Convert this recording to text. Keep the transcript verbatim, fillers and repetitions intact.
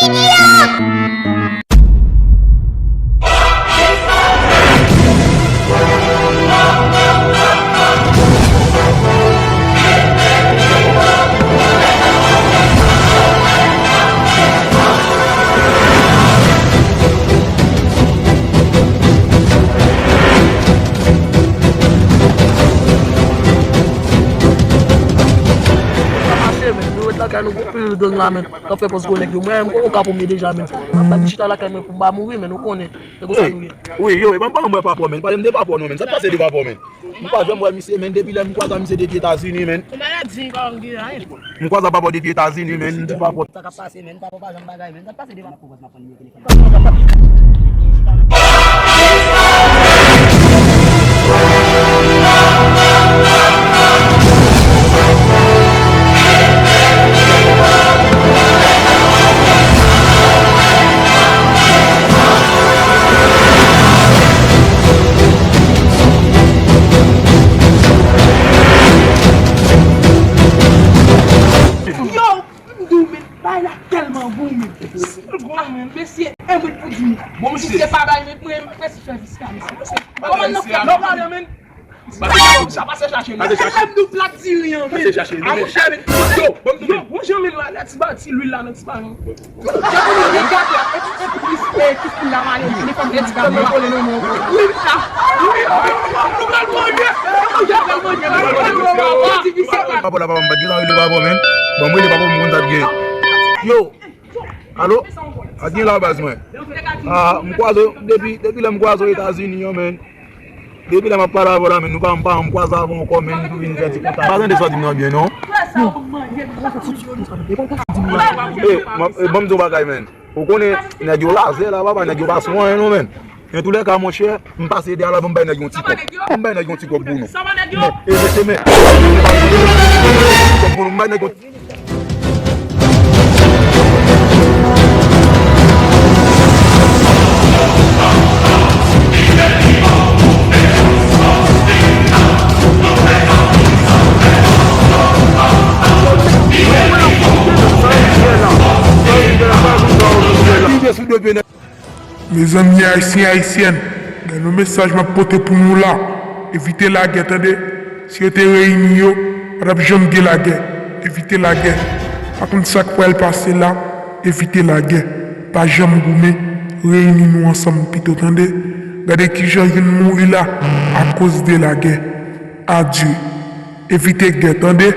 Sa mache, men. Nou ret lakay nou, gon pil gang la, men. K ap fè pòz gwo nèg yo. Mwen menm, gon ka pou m ye deja, men. M ap chita lakay mwen pou m pa mouri, men, ou konnen. Se konsa nou ye. Wi, yo, e ban m pale mwen pa pò, men. Pale m de pa pò, non, men. Sa k pase de pa pò, men? M pa janm wè misye, men, depi lè m kwaze misye depi Etazini, men. Ou maladi, pa anvi anyen. M kwaze papa depi Etazini, men, m di papa. Sa k ap pase, men, papa pa janm bagay, men. Sa k pase de papa? Yo, m di w, men, bagay la tèlman bon, men. Sèl gwo, men. Mesye, e mwen pou di nou. Bon, mesye. Misye pa bay, men, mwen, mwen, mwen, sèvis la, mesye. Kòman nou fè pale, men? Sa pase chache nou. Pase chache. Fè m nou plat diri an, men. Pase chache nou. A, monchè, men. Yo, bon, yo, bon, jan men la, la, ti ba, ti lwil la nan ti ba, men. Yo, gade, e, e, e, e, ti lwil la, male, telefòn, e, ti kòm nan kole nan men. Wi, sa. Wi, nou pral manje. Manje, pral manje, pral manje. Papa la, papa m pa t gen tan rele papa, men. Bon, mwen rele papa m, m konn sa t gen. Yo. Alo? A gen la baz mwen. A, m kwaze w, depi, depi lè m kwaze w Etazini an, men. Depi lè m ap pale avè w la, men, nou pa, m pa, m kwaze avè w ankò, men, nou vin fè ti kontak. Pa tande sa w di m nan byen, non. E, m ap, e, ban m di w bagay, men. Ou konnen, nèg yo lazè la, papa, nèg yo pa sou anyen, non, men. Nan toulèka, monchè, m pase dèyè la, ban m bay nèg yon ti kòb. Ban m bay nèg yon ti kòb pou nou. Men, e, se, se, men. Kòb pou nou, m bay nèg yon Mezanmi ayisyen, ayisyèn, gen yon mesaj m ap pote pou nou la. Evite lagè, tande. Si yo te reyini yo, pa t ap janm gen lagè. Evite lagè. Pa konn sa k pral pase la, evite lagè. Pa janm goumen, reyini nou ansanm pito, tande. Gade kijan youn mouri la akoz de lagè. Adye. Evite gè, tande.